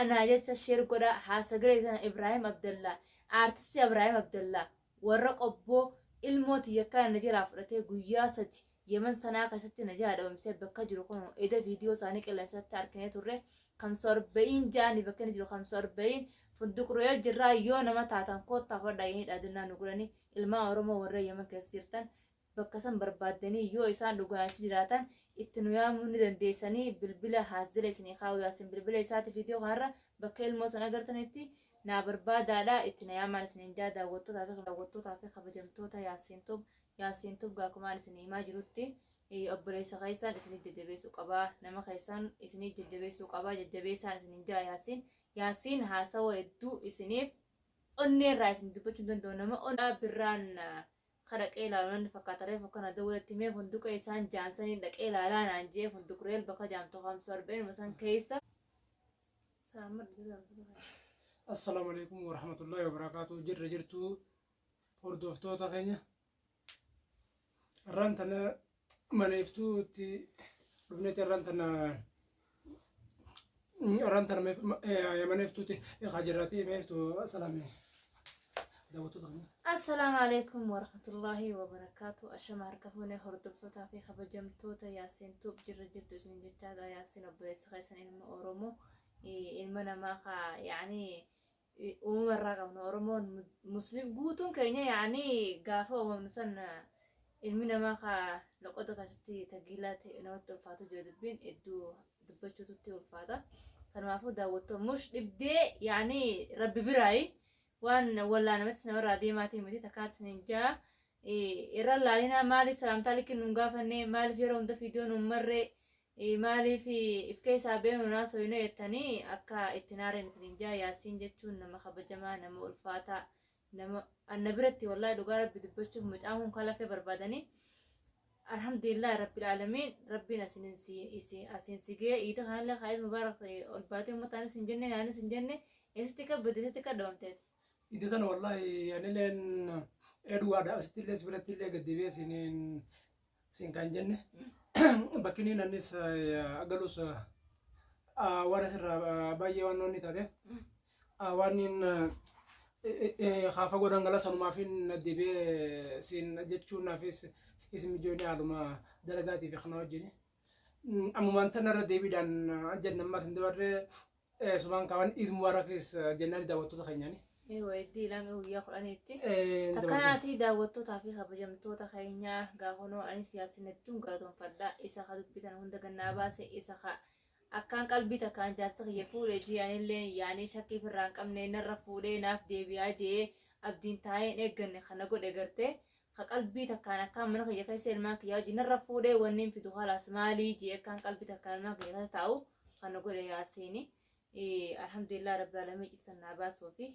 Anaa jecha share godhaa haa sagalee tana Ibrahim Abdallah Aartisti Abrahim Abdallah warra qobboo ilmoo tiyya kana na jalaa fudhatee guyyaa sadi Yemen sanaa keessatti na jalaa dhabamsee bakka jiru kunoo eda viidiyoo isaanii qilleensatti arkinee turre kamsa arba'iin ja'ani bakka inni jiru kamsa arba'iin funduq royal jirraa yoo nama taatan koottaa fudhadhaa yanii dhaadannaa nu godhanii ilmaan Oromoo warra Yemen keessa jirtan bakka san barbaaddanii yoo isaan dhugaan achi jiraatan itti nu yaamuu ni dandeessanii. Bilbila haas jala isinii kaa'u Yaasin bilbila isaati viidiyoo kanarra bakka ilmoo san agartanitti naa barbaadaadha, itti na yaamaan isiniin jaa. Daawwattootaa fi kabajamtoota Yaasiin Tube, Yaasiin Tube gaakumaan isinii himaa jirutti obboleessa keessan isinii jajjabeessuu qabaa, nama keessan isinii jajjabeessuu qabaa, jajjabeessaan isiniin jaa. Yaasiin, Yaasiin haasawa hedduu isiniif onneerraa isin dubbachuu hin danda'u. Nama onnaa birraan ka dhaqee ilaalu namni fakkaata. Reefu kana dawwalatti mee funduqa isaan jaansanii dhaqee ilaalaa naan jee. Funduqreel bakka jaamtu kamsu arbeenuma san keessa. Assalaamu alaikum warahmatullahi wabarakaatu. Jirra jirtu, hordoftoota keenya? Har'aan tana mana Iftuutti dhufneeti. Har'aan tana mana Iftuutti jirraati. Mee Iftuu, salaame daawwattoota keenya. Assalaamu alaikum warahmatullahi wabarakaatu. Ashama harka fuunee, hordoftootaa fi kabajamtoota Yaasiin Tube, jirra jirtu isin jechaa. Yaasiin obboleessa keessan, ilma Oromoo, ilma namaa ka yaani uumama irraa qabnu. Oromoon Muslim guutuun keenya yaani gaafa uumamnu san ilmi namaa ka loqoda keessatti tagiilaa ta'e namatti ulfaatu jira. Dubbiin hedduu dubbachuututti ulfaata. Kanumaafuu daawwattoo mush dhibdee yaani rabbi biraayi waan wallaa namattis namarraa deemaatii miti takkaatti isin jaa irra laalinaa. Maaliif salaamtaa likki nuun gaafanne? Maaliif yeroo hunda viidiyoo nuun marree? Maaliif if keessaa beenu naasoyne jettanii akka itti naareen isin jaa. Yaasiin jechuun nama kabajamaa, nama ulfaataa, nama anna biratti wallaahi dhugaa rabbi dubbachuuf mucaan kun kalafee barbaadanii. Alhamdulillah rabbil aalamiin, rabbiin asiin si ga'e. Iida kanallee kaa'id mubaarak. Ol baatee uummataanis hin jenne, naanis hin jenne. Eessatti kabbade? Eessatti kadhawamteeti? Iddoo tana wallaahi anileen dhugaadha, asitti illee biratti illee gad deebi'ee siin kan jenne bakki inni annis galus waan asirraa baay'ee waan inni taate waan inni kaafa godhan gala sanumaaf hin deebi'ee siin jechuun naafis isin mijoonni haaluma dalagaatii fi kana wajjin. Ammumaan tanarra deebiidhaan jenna ammas hin dabarree sumaan kaawan Iid Mubaarakis jennaan daawwattoota keenyaani. Eewa, iddii ilaan guyyaa 10tti. Takkanaatii daawwattootaa fi kabajamtoota keenyaa, gaafanoo anis Yaasin hedduun galatoonfadha. Isa ka dubbitan hunda gannaa baase, isa ka akkaan qalbii takkaan jaarsa kiyya fuudhee jee anillee yaanii shakkii firraa hin qabne narra fuudhee naaf deebi'aa jee abdiin taa'ee hin eegganne kana godhe gartee ka qalbii takkaan akkaan mana kiyya keessa ilmaan kiyyaa wajjin narra fuudhee wanni hin fidu kalaas maalii jee akkaan qalbii takkaan ilmaan kiyya keessa taa'u kana godhe Yaasiini. Alhamdulillah rabbil alamin citsan naa baasuu fi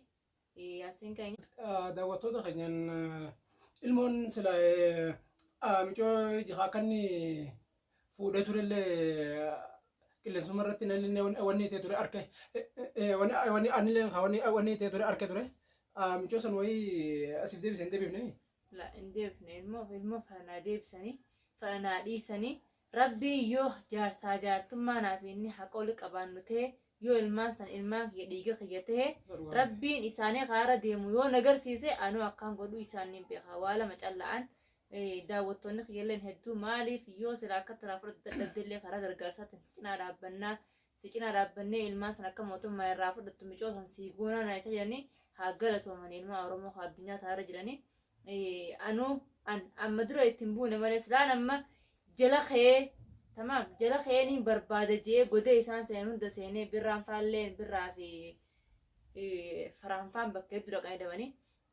Yaasiin keenya. Daawwattoota keenyaan, ilmoon sila micoo akka inni fuudhee turellee qilleensuma irratti namni wanni ta'e ture arke, wanni anillee wanni ta'e ture arke ture. Micoo san wayii asiif deebise hin deebifne? La, hin deebifne. Ilmoo faranaa deebisanii faranaa dhiisanii. Rabbii yoo jaarsaa jaartummaa naaf inni haqa oli qabaannu ta'e, yoo ilmaan san ilmaan kiyya dhiiga kiyya ta'e, rabbiin isaanii karaarra deemu yoo nagarsiise anuu akkaan godhu isaan ni beeka. Waa lama calla'an daawwattoonni kiyyalleen hedduu maaliif yoo sila akka taraa fudhatu dadhabdellee karaa gargaarsaatiin si cinaa dhaabbannaa, si cinaa dhaabbannee ilmaan san akka mootummaa irraa fudhattu micoo san sii goonaa na isa jedhanii haa galatoomanii. Ilmaan Oromoo haa addunyaa taarra jiranii anuu an amma dura ittiin buune malee silaan amma jala ka'ee tamaam jala ka'ee ni barbaada jee godee isaan seenan hunda seenee birraan faalleen birraa fi faraanfaan bakka hedduu dhaqanii dabanii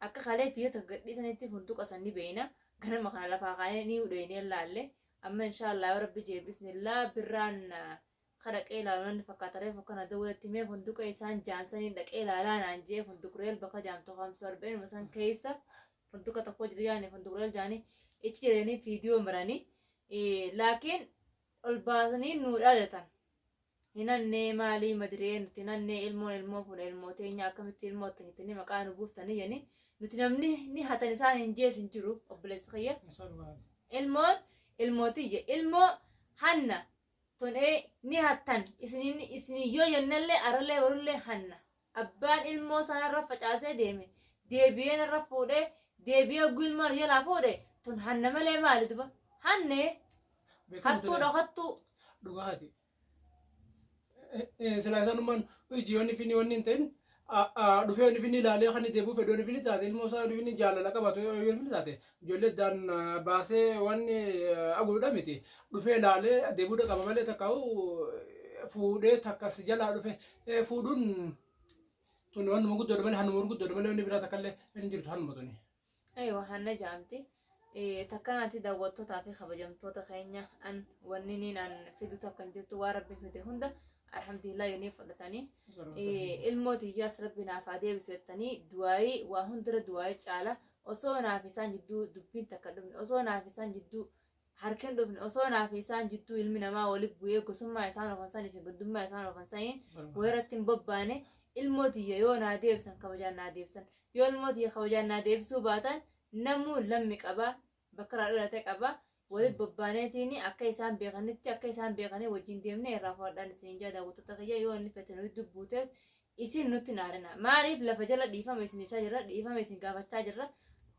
akka kalee biyya gadhiisanitti funduqa san ni beeyna. Ganama kana lafaa kaanee ni udheynee laalle. Amma inshaallah yoo rabbi jee bismillah birraan ka dhaqee ilaalu namni fakkaata. Reefu kana dawwalatti mee funduqa isaan jaansanii dhaqee ilaalaa naan jee. Funduqreel bakka jaamtu kamsu arbeenuma san keessa funduqa tokko jiru yaani funduqreel jaanii ichi jedhanii viidiyoo maranii, laakiin ol baasanii nuu dhaadatan hinannee maalii madiree nuti hinannee. Ilmoon ilmoo fuudha, ilmoo teenya akkamitti ilmoo attanittanii maqaa nu buuftanii jedhanii nuti namni ni hatan isaan hin jees hin jiru. Obboleessa kiyya, ilmoon ilmootiyya, ilmoo hanna. Tun ee ni hattan isinin isinii yoo jennellee arallee borullee hanna. Abbaan ilmoo sanarra facaasee deeme deebi'ee narra fuudhee deebi'ee hogguu ilmoo na jalaa fuudhe tun hanna malee maali duba hannee hattuu dhokattuu. Dhugaati. Silaa isaanummaan hojii wanni finni wanni hin ta'in dhufee wanni finni ilaalee kan deebi'uu fedhu wanni finni taate ilmoo isaa wanni finni jaalala qabaatu yoo finni taate ijoollee addaan baasee wanni aguudha miti dhufee ilaalee deebi'uu qaba malee takka fuudhee takka si jalaa dhufe fuudhuun tun wannuma guddoodha malee hannuma guddoodha malee wanni biraa takka illee hin jirtu hannuma tuni. Aywa hanna jaamti. Takkanaati daawwattootaa fi kabajamtoota keenya an wanni niin an fidu takka hin jirtu waan rabbi fide hunda alhamdulillah yennii fudhatanii ilmoo tiyyaas rabbi naaf haa deebisu jettanii du'aayii waa hundira du'aayii caala osoo naaf isaan jidduu dubbiin takka dhufne osoo naaf isaan jidduu harki hin dhufne osoo naaf isaan jidduu ilmi namaa wali bu'ee gosummaa isaan oofan sanii fi guddummaa isaan oofan saniin wayirratti hin bobbaane ilmoo tiyya yoo naa deebisan kabajaan naa deebisan yoo ilmoo tiyya kabajaan naa deebisuu baatan namuu lammi qaba bakka irraa dhalate qaba wali bobbaaneetiin akka isaan beekanitti akka isaan beekanii wajjin deemnee irraa fudhadhaan isin jaa daawwattoota kiyya yoo inni fete nuyi dubbuutees isin nutti hin aarina maaliif lafa jala dhiifama isin jechaa jirra dhiifama isin gaafachaa jirra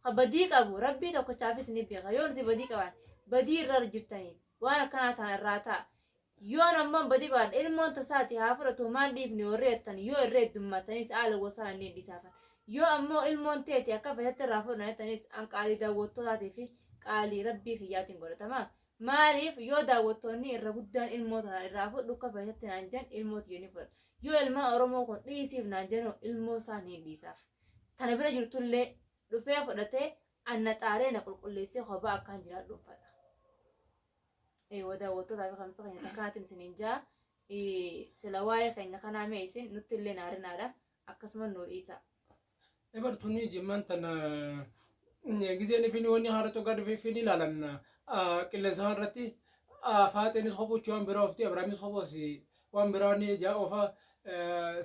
ka badii qabu rabbii tokkochaafis ni beeka yoo nuti badii qabaan badii irra jirtanii waan akkanaa ta'an irraa ta'a yoon ammoo badii qabaan ilmoon tasaati haa fudhatu maan dhiifne warri jettan yoo irra heddummaatanis haala gosaan ni dhiisaafan yoo ammoo ilmoon teeti akka fetetti irraa fudhan jettanis an qaalii daawwattootaatii fi qaalii rabbii kiyyaatiin godhatama maaliif yoo daawwattoonni irra guddaan ilmoo tana irraa fudhu akka fetetti naan jan ilmoo tiyya ni fudhadha yoo ilmaan oromoo kun dhiisiif naan janu ilmoo isaa ni dhiisaaf tana bira jirtullee dhufee fudhatee anna xaaree na qulqulleessee kophaa akkaan jiraadhu fadha. Eewa daawwattootaa fi kamsa keenya takkaatiin isiniin jaa sila waa'ee keenya kanaa mee isin nutti illee naarinaadha akkasuma nu dhiisa. Ebartuun jimmaan tana gizeen ifini wanni haara tokko dhufee ifini ilaalan qilleensa irratti faaxeenis kophuchi waan biraa oofti Abrahaamis kophoos waan biraa wanni jaa oofa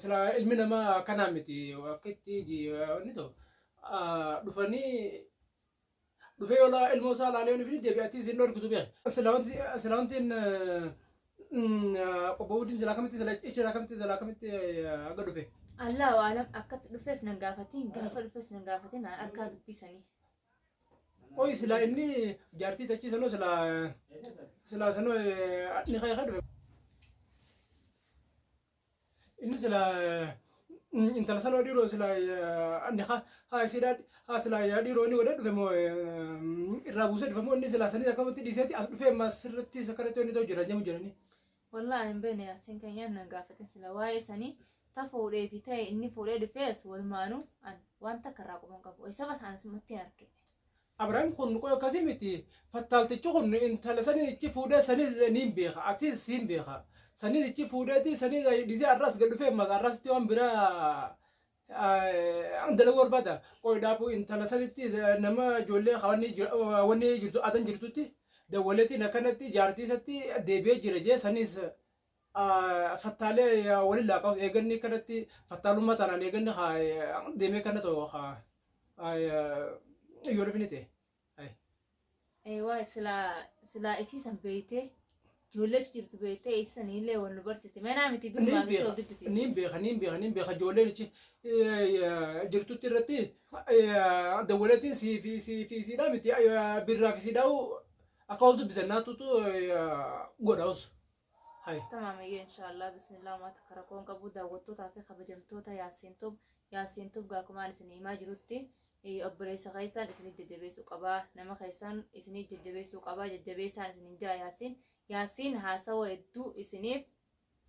sila ilmi namaa akkanaa miti akka itti wanni ta'u dhufanii dhufee yoo ilmoo isaa ilaalee wanni ifini deebi'atii isin dhorkitu beek. Sila wanti qobbawuudin sila akkamitti sila ichi akkamitti sila akkamitti aga dhufe. Allahu alam akkatti dhufes nan gaafatiin gaafa dhufes nan gaafatiin naan harkaa dubbisanii. Qoy sila inni jaartii tachii sanoo sila sila sanoo ni kaya dhufe. Inni sila intala sanoo dhiiroo sila ni haa isiidhaa haa sila dhiiroo inni godhee dhufe moo irraa buusee dhufe moo inni sila sanii akkamitti dhiiseeti as dhufee ammas sirriitti sakkaratti inni ta'u jira jamu jiranii. Wallaahi hin beekne yaasiin keenyaan nan gaafatin sila waa'ee sanii ta fuudhee fi ta'e inni fuudhee dhufees walumaanuu an waan takka irraa quban qabu. Saba isaan asumatti hin arge. Abrahaam kun qoy akkasii miti fattaaltichi kun intala sanii ichi fuudhee sanii ni beeka atis siin beeka sanii ichi fuudheeti sanii dhiisee arras gad dhufee ammas arrasitti waan biraa dalaguu barbaada qoy dhaabuu intala sanitti nama ijoollee wanni jirtu adan jirtutti dawwaleetiin akkanatti jaartii isatti deebi'ee jira jee sanis fattaalee waliin laaqaus eeganni kanatti fattaalummaa taanaan eeganni deemee kana ta'u yoo dhufni ta'e. Waa silaa silaa isiisan beeytee ijoollee jirtu beeytee isiisan illee wal nu barsiiste. Manaa miti birumaa fi soo dubbisiiste. Niin beeka niin beeka niin beeka ijoolleen ichi jirtutti irratti dawwaleetiin sii fi sii fi siidhaa miti birraa fi siidhaa akka ol dubbisan naatutu godhaus. Hai. Tamaam iyyee inshaallah bismillah uummata karakoon qabu daawwattootaa fi kabajamtoota Yaasiin Tub Yaasiin Tub gaakumaan isin himaa jirutti obboleessa keessaan isinii jajjabeessuu qabaa nama keessaan isinii jajjabeessuu qabaa jajjabeessaan isinin jaa Yaasiin Yaasiin haasawa hedduu isiniif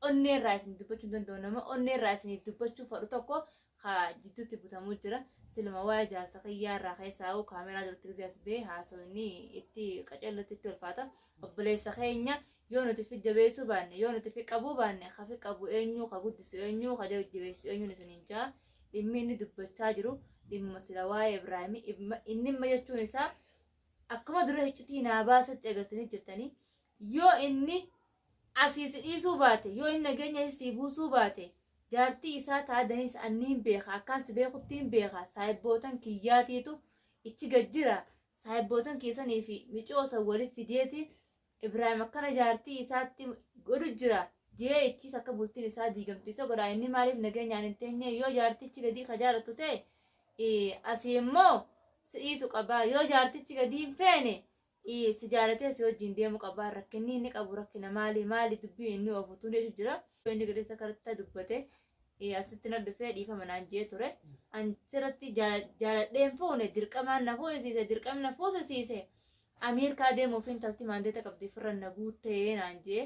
onneerraa isin dubbachuu hin danda'u nama onneerraa isiniif dubbachuu fedhu tokko haa jidduutti butamuu jira silma waa'ee jaarsa kiyyaa irraa keessaa kaameraa duratti gisee as ba'e haasawni itti qacellotti itti ulfaata obboleessa keenya yoo nuti fi jabeessuu baanne yoo nuti fi qabuu baanne ka fi qabu eenyu ka guddisu eenyu ka jabeessu eenyuun isiniin jaa dhimmi inni dubbachaa jiru dhimma sila waa'ee Ibraahimii inni imma jechuun isaa akkuma dura iccitii naa baasatti agartanii jirtanii yoo inni asii si dhiisuu baate yoo inni nageenya sii buusuu baate jaartii isaa taadanis anniin beeka akkaan si beekuttiin beeka saahibbootan kiyyaatiitu ichi gad jira saahibbootan keessanii fi micoosa waliif fideeti Ibraahim akkana jaartii isaatti godhu jira jee ichis akka bultiin isaa diigamtu isa godha. Inni maaliif nageenyaan hin teenye? Yoo jaartichi gadii ka jaalatu ta'e asii immoo si dhiisu qabaa. Yoo jaartichi gadii hin feene si jaalatee si wajjin deemu qabaa. Rakkinni inni qabu rakkina maali? Maali dubbii inni oofutu jechu jira. Inni gadi isa karatti dubbate asitti na dhufee dhiifama naan jee ture. An sirratti jaaladheen fuune, dirqamaan na fuusisiise, dirqamni na fuusisiise. Ameerikaa deemuuf intalti maandeeta qabdi firra na guuttee naan jee.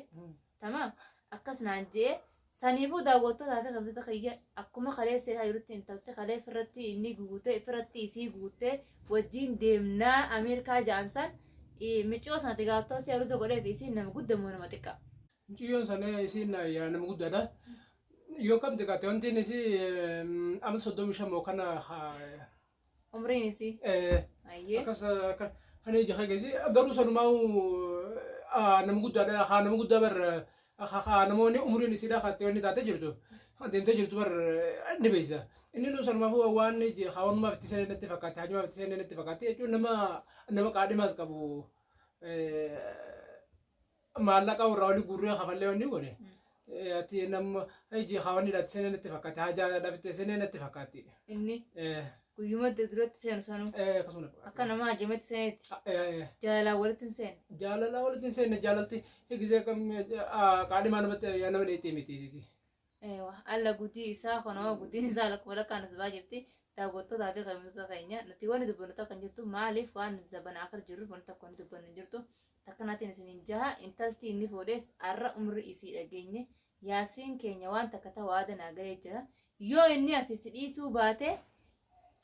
Tamaam, akkas naan jee. Saniifuu daawwattootaa fi kabajtoota kiyya, akkuma kaleessa isaa jirutti intalti kalee firratti inni guutee firratti isii guuttee wajjin deemnaa Ameerikaa ja'an san, miciyoo sana gaaftoo si aruuza godhee fi isiin nama guddaa moo nama xiqqaa? Mucayyoon sana isiin nama guddaadha. Yoo kam xiqqaate wanti inni isii amma 35 moo kana. Umriin isii. Ayyee. Akkas kan ija keessa garuu sanumaa nama guddaadha. Haa, nama guddaa bar, haa, namoonni umriin isiidha kan wanni taatee jirtu deemtee jirtu bar ni beeysa. Inni nu sanumaafuu waan hawwanumaaf itti seenee natti fakkaate, hajumaaf itti seenee natti fakkaate jechuun nama qaadhimaas qabu, maallaqa irraa olii guurree kafallee wanni godhe. Ati nama iji hawanni itti seenee natti fakkaate, hajaadhaaf itti seenee natti fakkaatti. Inni guyyuma duratti seenu sanuu Akkasuma. Akka nama hajametti seenetti jaalalaan walitti hin seenne. Jaalala walitti hin seenne, jaalalti gisee qaadhimaa namatti nama dheettee miti. Eewa, alla gudii isaa kunoo gudiin isaa lakkuma lakkaan as ba'aa jirti. Daawwattootaa fi kabajamtoota keenya, nuti wanni dubbannu takka hin jirtu. Maaliif waan zabana akar jirruuf wanti tokko wanni dubbannu hin jirtu. Takkanaatiin isiniin jaha, intalti inni fuudhes har'a umri isii dhageenye. Yaasiin keenya waan takka ta'u aada naa galee jira. Yoo inni asii si dhiisuu baate,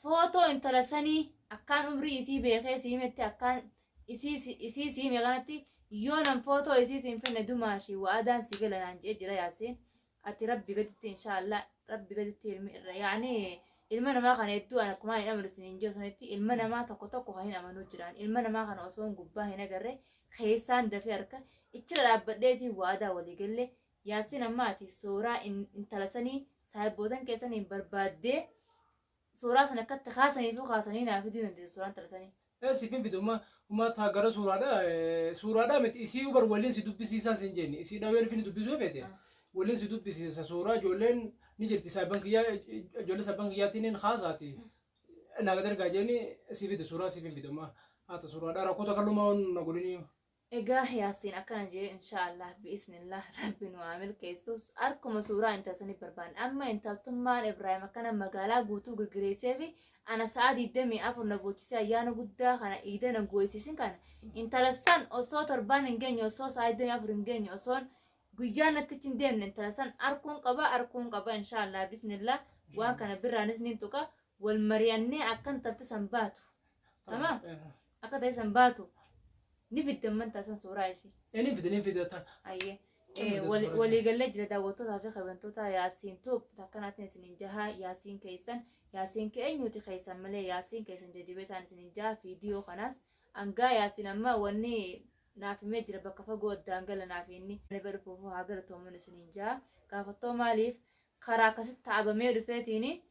footoo intala sanii akkaan umrii isii beekee si himetti, akkaan isii si hime kanatti, yoo nan footoo isii si hin finne dumaashii wa'adaan si gala naan jedhee jira Yaasiin. Ati rabbi gaditti, inshaallah, rabbi gaditti ilmi irra yaani ilma namaa kana hedduu an akkuma hin amanu isin hin jiru sanitti, ilma namaa tokko tokko kan hin amanuu jiran, ilma namaa kana osoo hin gubbaa hin agarre keessaan dafee harka ichira dhaabbadheetii waadaa walii galle. Yaasiin, amma ati suuraa intala sanii saahibbootan keessaniin barbaaddee suuraa sana akkatti kaasaniifuu kaasanii naa fiduu dandeessu suuraa intala sanii. Siifin fidu uummata gara suuraadha miti, isii bar waliin si dubbisiisaa sin jenni, isii dhawee dhufini dubbisuu feete waliin si dubbisiisa. Suuraa ijoolleen ni jirti, saayibban kiyyaa, ijoollee saayibban kiyyaatiin haasaati naa gad ergaa jeeni si fidu, suuraa siifin fidu. Amma haata suuraadha rakkoo takka lumaa na godhini. Egaa Yaasiin akkana jee, inshaallah, bi'isnillah, rabbi nu haa milkeessus. Akkuma suuraa intala sanii barbaanne, amma intaltummaan Ibraahim akkana magaalaa guutuu girgireessee fi ana sa'a 24 na boochisee ayyaana guddaa kana iida na gooysiisin kana, intala san osoo torbaan hin geenye, osoo sa'a 24 hin geenye, osoon guyyaan nattichi hin deemne intala san arkuun qaba, arkuun qaba, inshaallah, bismillah. Waan kana birraanis ni tuqa, wal mari'annee akka intalti san baatu, tamaam, akka ta'e san baatu ni fidde amman san suuraa isii. Inni fide, ni fide. Ayyee. Waliigallee jira. Daawwattootaa fi kabajamtoota Yaasiin Tube, takkanaatiin isiniin jaha. Yaasiin keessan, Yaasiin keenyuuti keessan malee, Yaasiin keessan jajjabee isaan isiniin jaha. Viidiyoo kanaas hangaa Yaasiin amma wanni naaf himee jira, bakka fagoo addaan gala naaf inni bara dhufuuf haa galatoomuun isiniin jaha. Gaafattoo maaliif karaa akkasitti taabamee dhufeetiin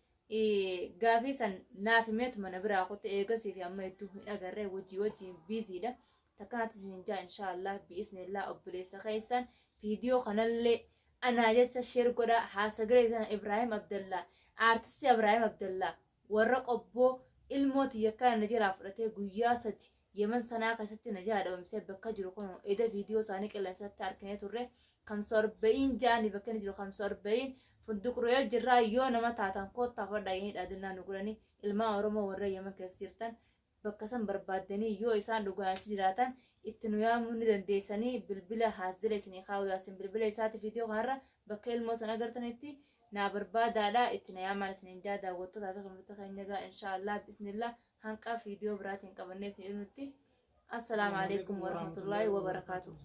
gaafii san naaf himeetu mana biraa kotte eegasii fi amma hedduu hin agarree, wajjii wajjiin biiziidha. Takkanatti isiniin jaha, inshaallah, bi'isnillah. Obboleessa keessan viidiyoo kanallee anaa jecha share godhaa. Haasagalee sana Ibraahim Abdallaa, aartistii Ibraahim Abdallaa warra Qobboo, ilmoo tiyya kana na jalaa fudhatee guyyaa 3 Yemen sanaa keessatti na jalaa dhabamsee bakka jiru kun eda viidiyoo isaanii qilleensatti arginee turre. 45 ja'anii bakka inni jiru 45 funduqroo jirraa. Yoo nama taatan koottaa fudhadhaa yanii dhaadannaa nu godhanii. Ilmaan Oromoo warra Yemen keessa jirtan, bakka san barbaaddanii yoo isaan dhugaan achi jiraatan itti nu yaamuu ni dandeessanii. Bilbila haasjala isinii kaa'u Yaasin bilbila isaati. Viidiyoo kanarra bakka ilmoo san agartanitti naa barbaadaadha, itti na yaamaan isiniin jaa. Daawwattootaa fi kabajamtoota keenya, gaa inshaallah, bismillah, hanqa viidiyoo biraatiin qabannee isin nutti. Assalaamu alaikum warahmatullaahi wabarakaatu.